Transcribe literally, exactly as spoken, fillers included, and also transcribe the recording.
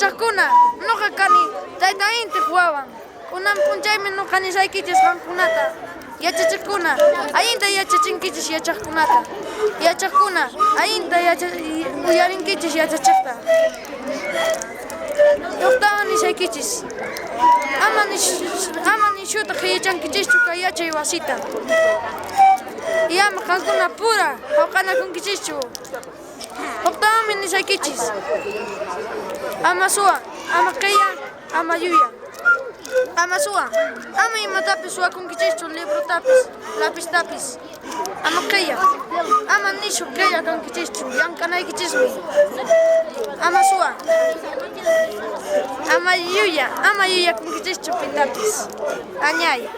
Yachaqkuna, nuqa kani Tayta Intiq wawan. Kunan p'unchaymi nuqa nishaykichis qamkunata, yachachiqkuna, allinta yachachinkichis yachaqkunata. Yachaqkuna, allinta yacha-, uyarinkichis yachachiqta. Huktawan nishaykichis, ama nish-, ama nishuta qhiyachankichischu kay yachay wasita. Y ama qamkuna pura hawqanakunkichischu. Huktawanmi nishaykichis, ama suwa, ama qilla, ama yuya. Ama suwa, ama imatapis suwakunkichischu, librotapis, lapistapis. Ama qilla, ama nishu qilla kankichischu, llank'anaykichismi. Ama suwa, ama yuya, ama yuyakunkichischu pitapis. Añay.